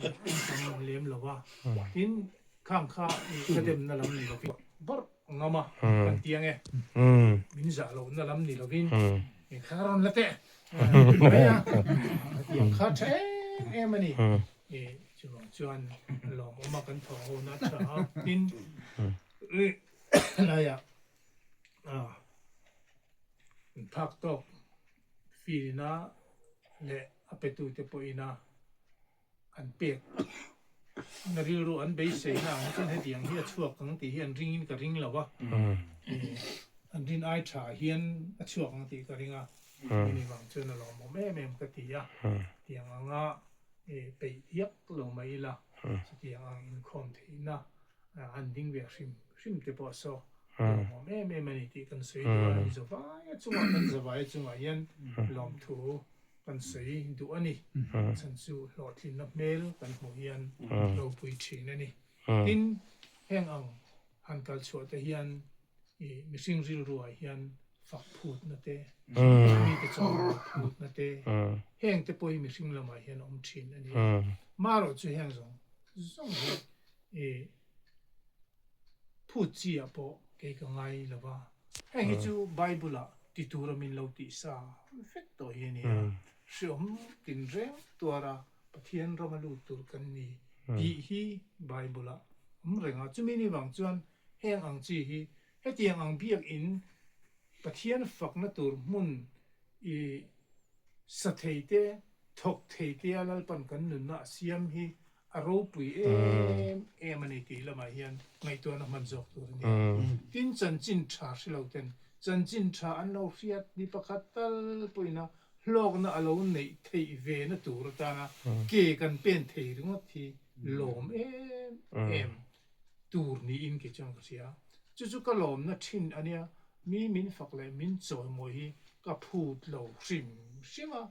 an tam lem lo a, tin. Khang kha i ka demna lam ni lovin bawrh ngam a kan ti ang e. Min zah lohna lam ni lovin kha ka rawn la teh mai a, hetiang kha tha em em a ni. Chuvang chuan lawmawm a kan thawh hona tha a, tin laiah phak tawk field-na leh a petute pawhin a an pek na rilru an beiseina ang chuan hetiang hi a chhuak ang tih hi an ringin ka ring lo a, an rin ai tha hian a chhuak ang tih ka ring a, hemi vang chuan a lawmawm em em ka ti a, tiang anga peih diak lo mai ila chutiang ang inkhawm theihna an ding ve hrim hrim te pawh saw lawmawm em em a ni tih kan sawi duh a, zavai a chungah kan zavai chungah hian lawmthu kan sawi duh a ni. Chhan chu hlawhtlinna hmel kan hmuh hian ropui thin a ni. Tin, heng ang han kal chhuah te hian i mihring rilruah hian fak phutna te, mite chaw phutna te, heng te pawh hi mihring lamah hian awm thin a ni a. Marawh chu heng zawng zawng hi i Phut chi ah pawh kei ka ngai lo va, heng hi chu Bible ah ti tura min lo tih sa vek tawh hi a ni a, hreawm tin reng tuara Pathian rama lut tur kan ni tih hi Bible ah awm reng a, chumi ni vang chuan heng ang chi hi hetiang ang biakinn Pathian fakna tur hmun i sa thei te thawk thei te a Lalpan kan nunna a siam hi A ropui em em a ni tih lamah hian ngaihtuahna hman zawk tur a ni a. Tin, chanchin tha hre lo ten chanchin tha an lo hriat ni pakhat tal pawhin a hlawkna a lo neih theih ve na tur atana ke kan pen thei ringawt hi lawm em em tur niin kei chuan ka hria. Chu chu ka lawmna thin a nia, mi min fak leh min chawimawi hi ka phut lo hrim hrim a.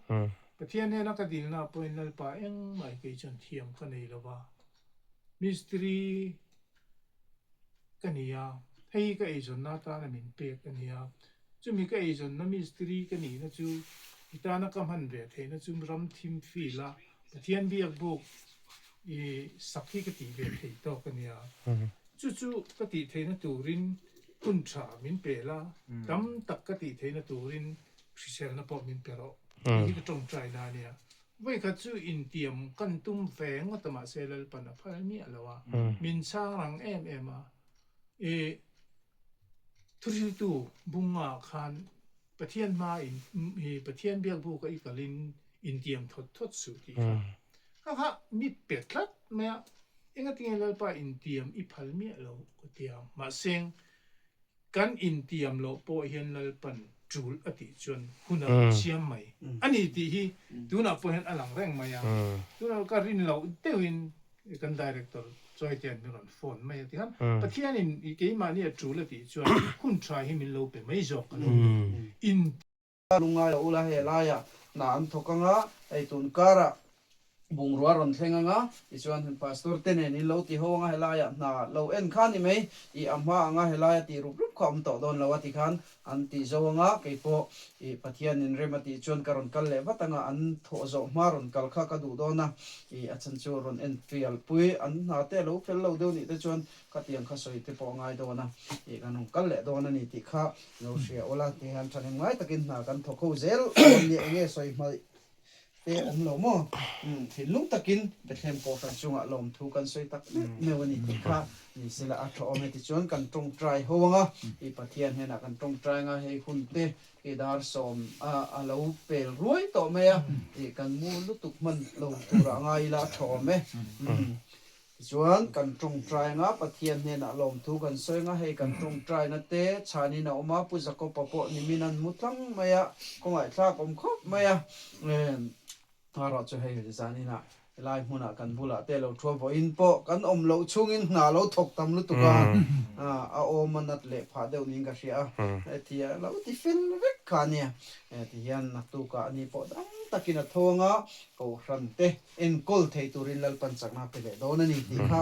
Pathian hnena ka dilna pawhin Lalpa engmah hi kei chuan thiam ka nei lo va, mistiri ka ni a, hei hi ka eizawnna atana min pek a ni a, chumi ka eizawnna mistiri ka nihna chu i tana ka hman ve theihna chu ram thim fil a, Pathian biak buk i sak hi ka tih ve thei tawk a nia. Chu chu ka tih theihna turin hun tha min pe la, tam tak ka tih theihna turin hriselna pawh min pe rawh tih hi ka tawngtai na a nia. Vawikhat chu intiam kan tum ve ngawt a mahse Lalpan a phal miah lo a, min chhang rang em em a. I thuhriltu bunga khan Pathian hma in i Pathian biak buk a i kal in intiam thawt thawt suh tih kha kha kha mi pe tlat mai a, engatinge Lalpa intiam i phal miah lo ka ti ang. Mahse kan intiam loh pawh hian Lalpan tul a tih chuan hun a rawn siam mai a ni tih hi tunah pawh hian a lang reng mai a, tunah ka rin loh deuhin Kan director Chawitea'n min rawn phone mai a ti khan Pathianin i keimahni a tul a tih chuan hun tha hi min lo pe mai zawk a lo ni. In. Lungngai lo ula he laiah hna an thawk anga hei tun karah bungrua rawn thleng anga tichuan hun pastor te nen in lo ti ho anga helaiah hna lo en kha ni mai i a hma anga helaia tih rup rup kha awm tawh dawn lo a ti khan An tih zo anga keipawh i Pathianin rem a tih chuan ka rawn kal leh vat anga an thawh zawh hma rawn kal kha ka duh dawn a, i a chhan chu rawn en fial pui an hna te a lo fel lo deuh nih te chuan khatiang kha sawi te pawh a ngai dawn a, i kan rawn kal leh dawn a ni tih kha lo hria ula tihian thahnem ngai takin hna kan thawk ho zel dawn nia enge sawi hmaih te awm lo maw? Thinlung takin Bethlehem Kohhran chungah lawmthu kan sawi tak meuh meuh a ni tih kha ni sela a tha awm e. Tichuan kan tawngtai ho anga, i Pathian hnenah kan tawngtai anga hei hun te i dar sawm a a lo pel ruai tawh mai a, i kan mu lutuk hman lo turah ngai ila a tha awm e. Tichuan, kan tawngtai anga Pathian hnenah lawmthu kan sawi anga hei kan tawngtaina te chhanin a awm a, Pu Jakob-a pawh nimin an mu tlang mai a, kawngaihthlak awm khawp mai a. Erawh chu hei zaninah helai hmunah kan bulah te lo thua vawiin pawh kan awm loh chhungin hna lo thawk tam lutuk a, a awm a nat leh phah deuh niin ka hria a, hetia lo ti fel vek kha a nia. Tihian naktukah ani pawh dam takin a tho anga Kohhran te enkawl thei turin Lalpan chakna pe leh dawn a ni tih kha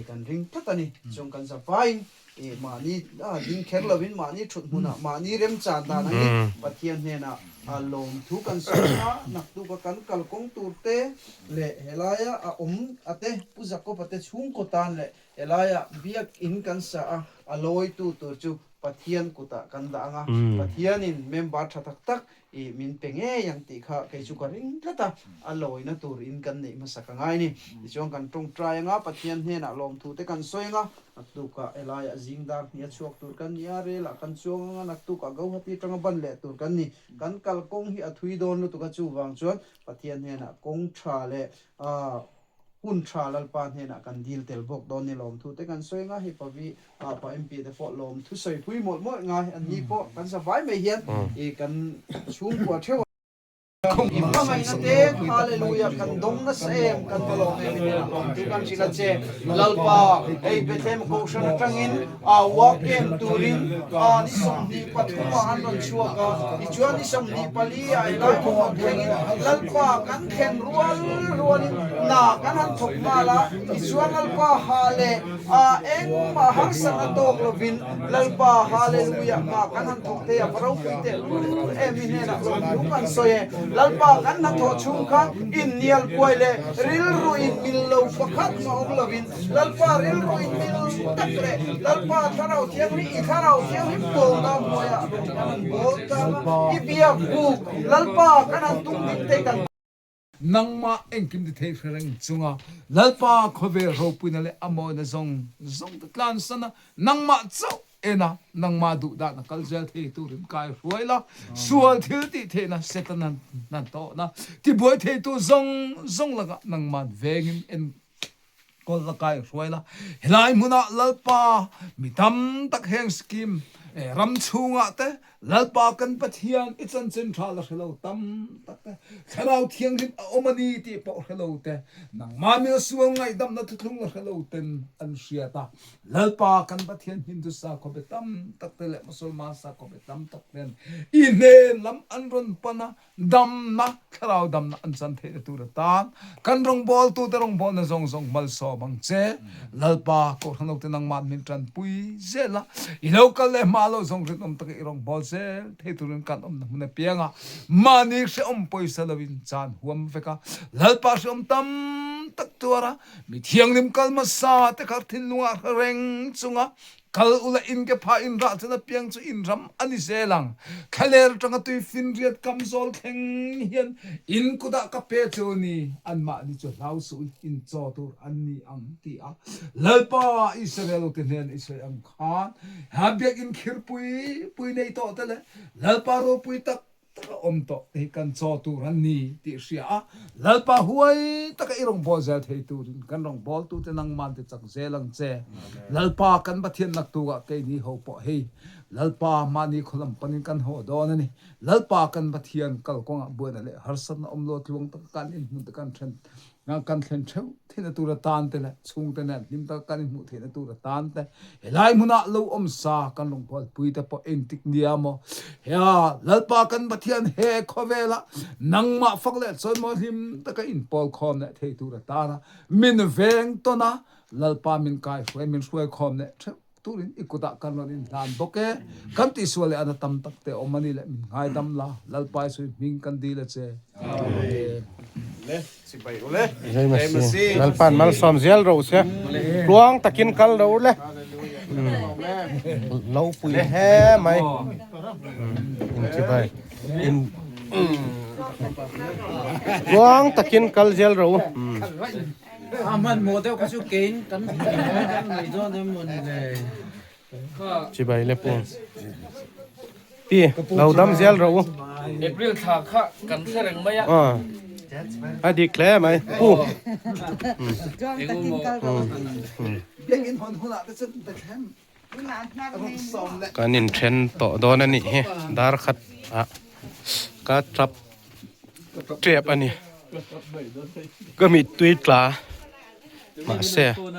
kan ring tlat a ni. Chuan kan zavaiin I mahni a ding kher lovin mahni thut hmunah mahni remchan dan angin Pathian hnenah a lawmthu kan sawi a, naktuka kan kalkawng tur te leh helaia a awm a te Pu Jakob-a te chhungkaw tan leh helaia biakin kan sa a, a lawitu tur chu Pathian kutah kan dah ang a, Pathianin member tha tak tak I min pe ngei ang tih kha kei chu ka ring tlat a, a lawina tur in kan neih hmasa ka ngai ni. Tichuan kan tawngtai anga Pathian hnenah lawmthu te kan sawi anga, naktukah helaiah zing dar hnih a chhuak tur kan ni a, relah kan chuang anga naktukah Gauhati atanga ban leh tur kan ni. Kan kalkawng hi a thui dawn lutuk a, chuvang chuan Pathian hnenah kawng tha leh Hun tha Lalpa hnenah kan dil tel bawk dawn ni lawmthu te kan sawi nga hei Pavi ah pa MP te pawh lawmthu sawi pui mawlh mawlh ngai an ni pawh kan sa vai mai hian i kan chhungkua theuh a i hmangaihna te Hallelujah kan dawng nasa em kan va lawm em i hnenah lawmthu kan hrilh a che Lalpa hei Bethlehem kohhran atangin a walk em turin a ni 23 ah an rawn chhuak a tichuan ni 24 ah helai hmun rawn thlengin Lalpa kan thlen rual rualin hna kan han thawk nghal a, tichuan Lalpa ha leh a engmah harsatna tawk lovin Lalpa Hallelujah hna kan han thawk thei a, va ropui teh lul em i hnenah lawmthu kan sawi e. Lalpa kan hnathawh chhung khan innial kuai leh rilru in mil lo pakhat mah awm lovin Lalpa rilru in mil tak leh Lalpa Thlarau Thianghlim i Thlarau Thianghlim pawlna hnuaiah rawng kan han bawl tlang a, i biak buk Lalpa kan han tum ding thei kan Nangmah engkim ti thei hre reng chunga Lalpa khawvel ropuina leh a mawina zawng zawng te tlansan a, nangmah chauh ena nangmah duh dahna kal zel thei turin kai hruai la, sual thil tih theihna Setana hna tawhna tibuai theitu zawng zawng lakah nangmah vengin en kawl la kai hruai la. Helai hmunah Lalpa mi tam tak heng scheme ram chhungah te Lalpa kan Pathian i chanchin tha la hre lo tam tak te Thlarau Thianghlim a awm a ni tih pawh hre lo te nangmah mil sual ngaihdamna thuthlung la hre lo ten an hriat a. Lalpa kan Pathian Hindu sakhaw be tam tak te leh Musalman sakhaw be tam tak ten i hnen lam an rawn pan a, Damna, thlarau damna an chan theihna tur atan kan rawngbawltute rawngbawlna zawng zawng malsawm ang che. Lalpa, Kohhran hote nangmah min tanpui zel a, i lo kal leh hma lo zawng rinawm taka i rawngbâwl zel thei turin kan awmna hmun apiang a, mahni hrehawm pawisa loin chan huam vek a, Lalpa hrehawm tam tak tuar a, mi thianghlim kal hmasa te kha thinlungah hre reng chunga Kal ula in ke phah in rah chan apiang chu in ram a ni zel ang. Thlaler atanga tui finriat kam zawl thleng hian in kutah ka pe chu ni, anmahni chu hlau suh in in chaw tur an ni ang ti a Lalpa Israel te hnen i sawi ang khan he biakinn khir pui pui nei tawh te leh Lalpa ropui tak tak a awm tawh te hi kan chaw tur an ni tih hria a, Lalpa huai taka i rawngbâwl zel thei turin kan rawngbâwltute nangman ti chak zel ang che. Lalpa kan Pathian naktukah keini ho pawh hei Lalpa mahni khaw lam panin kan haw dawn a ni. Lalpa kan Pathian kalkawngah buaina leh harsatna awm lo tluang taka kan inhmun te kan then Kan thlen theuh theihna tur atan te leh chhungte nen hlim taka kan inhmuh theihna tur atan te helai hmunah lo awm sa kan rawngbawlpui te pawh engtik nia maw? Hea Lalpa kan Pathian he khawvelah nangmah fak leh chawimawi hlim taka inpawl khawm leh thei tur atana min veng tawn a, Lalpa min kaihruai min hruai khawm leh theuh Turin i kutah kan rawn inhlan bawk e. Kan tihsual leh ana tam tak te awm a ni leh min ngaidam la, Lalpa Isuin hming kan dil a che. Amen. Le, chibai u le. Masi, Lalpa'n malsawm zel ro se, tluang takin kal ro le. Lo pui he mai. In chibai. In tluang takin kal zel ro. A hmanhmawh deuh kha chu kein kan kan ngaih dawn em maw ni le. Chibai le pu. Pi, lo dam zel rawh u. April thla kha kan hre reng mai a. A dik hle mai. Pu. Biakinn hawn hunah te chuan Bethlehem Kan inthen tawh dawn a nih hi dar khat ah ka tap tep a ni ka mittui tla mahse umm.